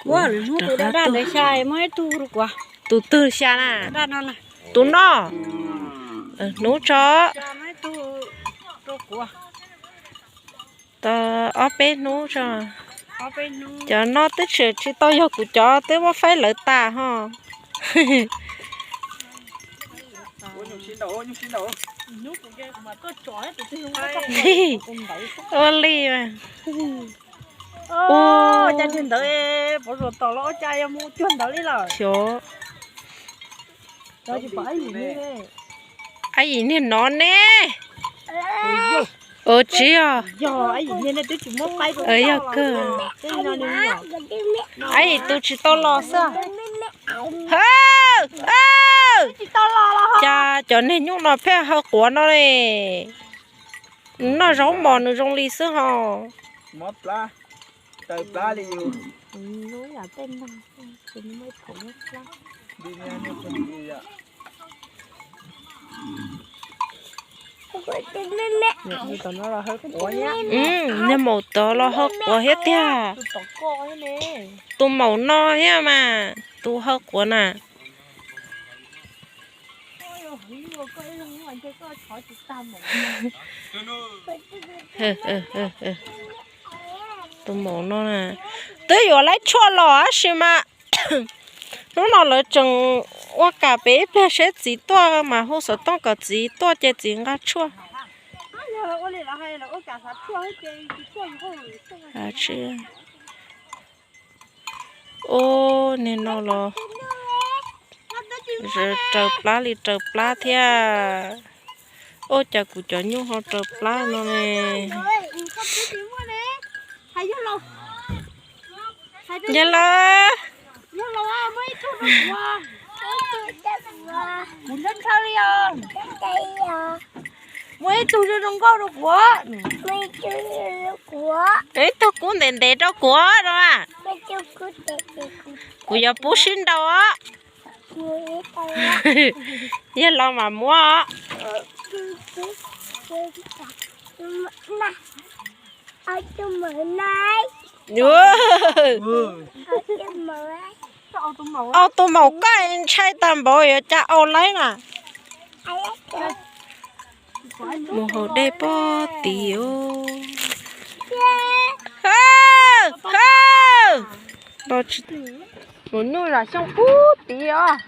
Ua, hnub tus daj daj ntawd xya, muab ib tug rau kuv. Tus twg xya na? Tus no. Hnub tso. Tau ob peb hnub tso. Cov no twb tseem tsis tau yog kuv cov, twb muab faib lawv tas ho. Ua li mas. Ua cas tus ntawd pov zuam tom los ua cas yog mus cuag ntawd li lawm. Ab yim niag no ne. Ua tsis yog. Yog kawg. Ab yim tus tsis tau los xwb. Cas cov niag nyuj no pheej haw quav no li. Nws noj zaub mos nws zoo li xwb ho. Niag maum tod los haw quav thiab tiag. Tus maum no thiab mas tus haw quav na. Tus maum no na, twb yuav laib tshuaj los tab sis mas hnub no lawv tseem ua kam pem ib pliag seb txiv tuaj mas hu xov tooj kom txiv tuaj ces txiv nqa tshuaj. Ub, niag no los raws plab li raws plab thiab. Ub, cas kuv cov nyuj ho raws plab no ne. Yog lawm. Muaj ib tug zoo zoo nkauj rau kuv. Ib tug kub ntev ntev rau kuv no. Kuv yuav pub sib nraus os. Yog los mam muab. Au, tus maum koj ntshai tag npaum yuav cas au laib na. Mus haus dej pob tid os. Mus nyuj zam xyoo pub tid os.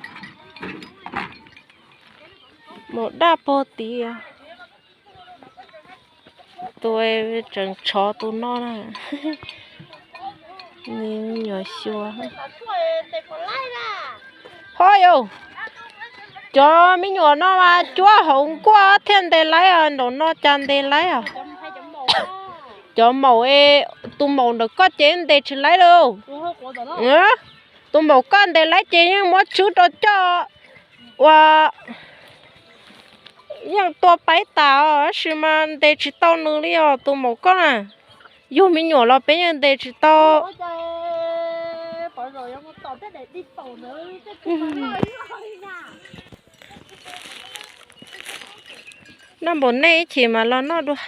Mus daj pog tid os. Tus tseem tshov tus no na. Me nyuam xyuas. Ho yau, cov me nyuam no mas cuab hauv nkuaj thiaj ntes laib os, nraum no cas ntes laib os. Cov maum, tus maum ntawm koj ces ntes tsis laib li. Tus maum koj ntes laib ces yeej muab tswb rau coj ua, yeej tua paib tas os, tab sis mas ntes tsis tau nws li os tus maum koj na. Yug me nyuam los peb yeej ntes tsis tau. Noj npaum nej ib chim mas los noj dua.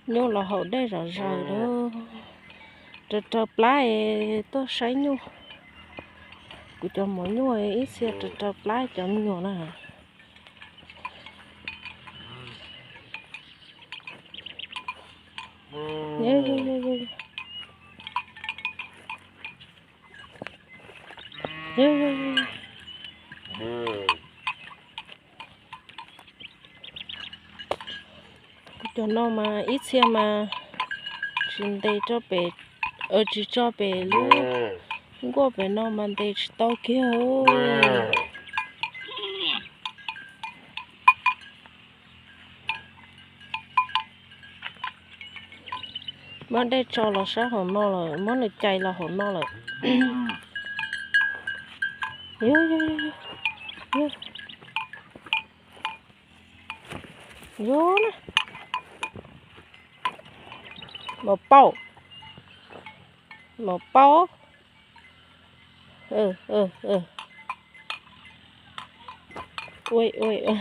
Nyuj los haus dej zom zaws lawm. Raws raws plab es tuaj saib nyuj. Kuv cov mov nyuj ib txhia raws raws plab cov me nyuam na. Kuv cov no mas ib txhia mas tsis ntes rau pem, tsis tso pem lub nkuaj pem no mas ntes tsis tau kiag. Muab dej tso los sab hauv no lawm, muab nws cais los hauv no lawm. Yus na, maum paub, maum paub. Ua, ua,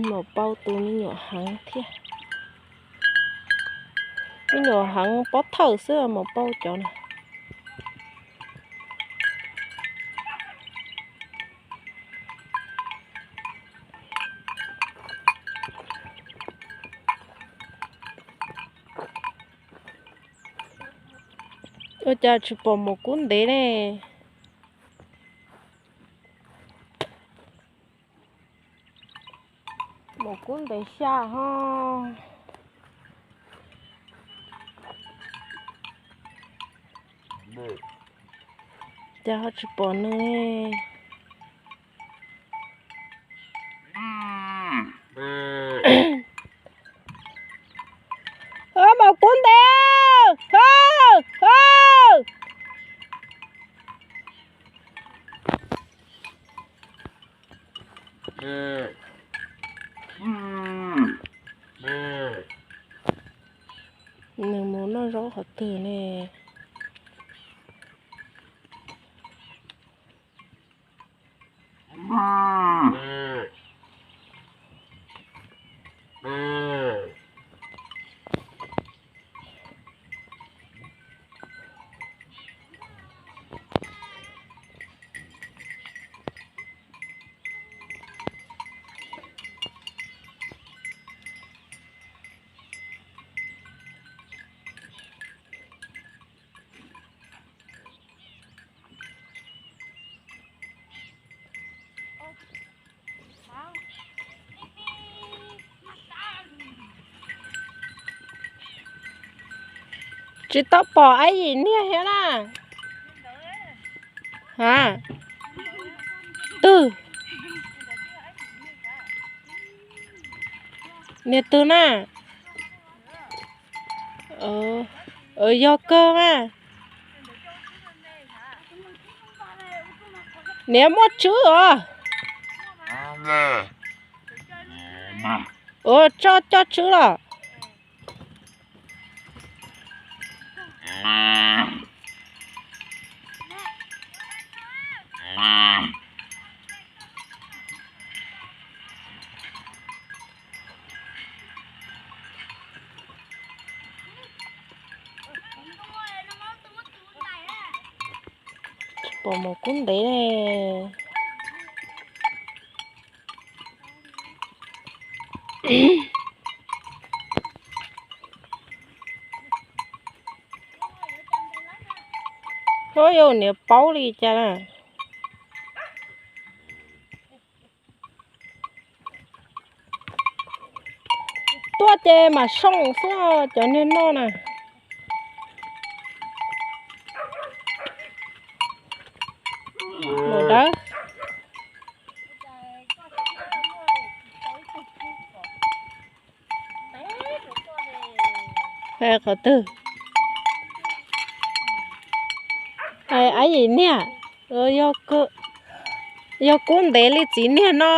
maum paub tu me nyuam heev thiab. Me nyuam heev pob thawj xwb maum paub cov no. Ua cas tsis pom maum kub ntev ne? Maum kub ntev xya ho. Cas ho tsis pom nws? Maum kub ntev. Nws mus noj zaub qhov twg ne? Tsis tau pom Aib Yim niag thiab na. Ha, twg? Niag twg na? Yog kawg mas. Niam muaj tswb os. Ua tso coj tswb los. Pom maum kub ntev ne. Ua yus niam paub li cas na. Tuaj ces mam soo xwb cov niag no na. Maum dawb. Qhov twg? Aib Yim niag, yog kub ntev li txiv niag no,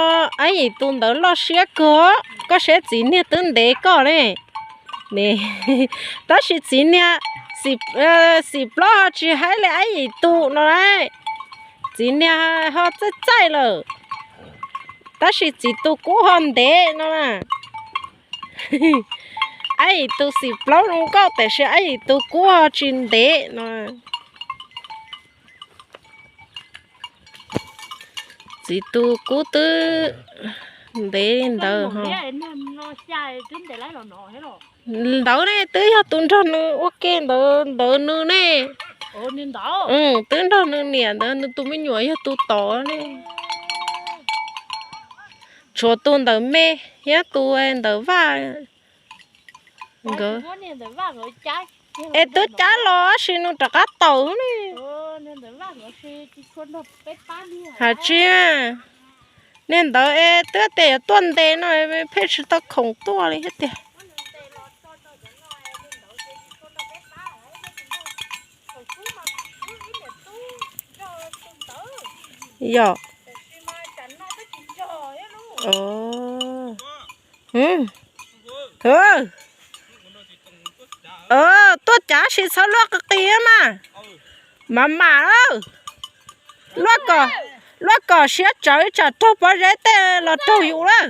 Aib Yim tus ntawd loj siab kawg. Koj saib txiv niag twb ntev koj ne. Tab sis txiv niag xim plaub ho tsis haib li Aib Yim tus no lauj. Txiv niag ho txaij txaij lawm, tab sis txiv tus kub ho ntev no na. Aib Yim tus xim plaub zoo nkauj tiam sis Aib Yim tus kub ho tsis ntev no. Txiv tus kub twb ntev li ntawd ho. Ntawd ne, twb yog tus nrog nws ua ke ntawd, ntawd nws ne. Twb nrog nws niam ntawd, nws tus me nyuam yog tus tod ne. Tshuav tus ntawd me thiab tus ntawd vaj nkawd. Es twb cab los tab sis nws rov qab tawm ne. Hais tsis, niag ntawd es twb tias yuav tuaj ntes no, pheej tsis tau khoom tuaj li thiab tiag. Yog. Tuaj cav sis txhob luaj qis qis mas. Mam mam, luaj kom siab tsawv tsam raug pob zeb tej los raug yus lawm.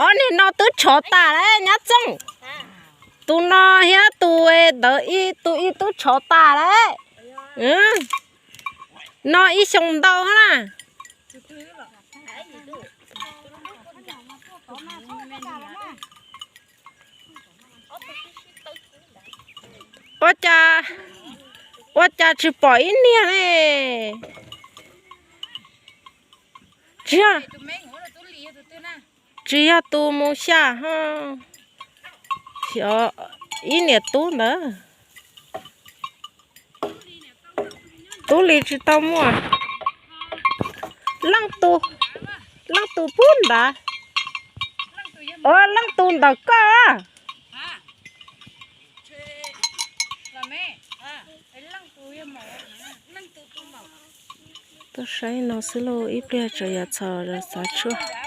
Ob niag no twb tshov tas lawm nyab Txooj. Tus no thiab tus ntawd ib, tus ib twb tshov tas lawm. No ib xyoo ntau na. Ua cas, ua cas tsis pom ib niag ne? Tsis yog, tsis yog tus mus xya ho, xyov ib niam tub ntawd. Tub li tsis tau muaj. Leej tus, leej tus pub ntawd. Leej tus ntawm koj. Tuaj saib no xwb lauj, ib pliag tseem yuav txhos xav tshuaj.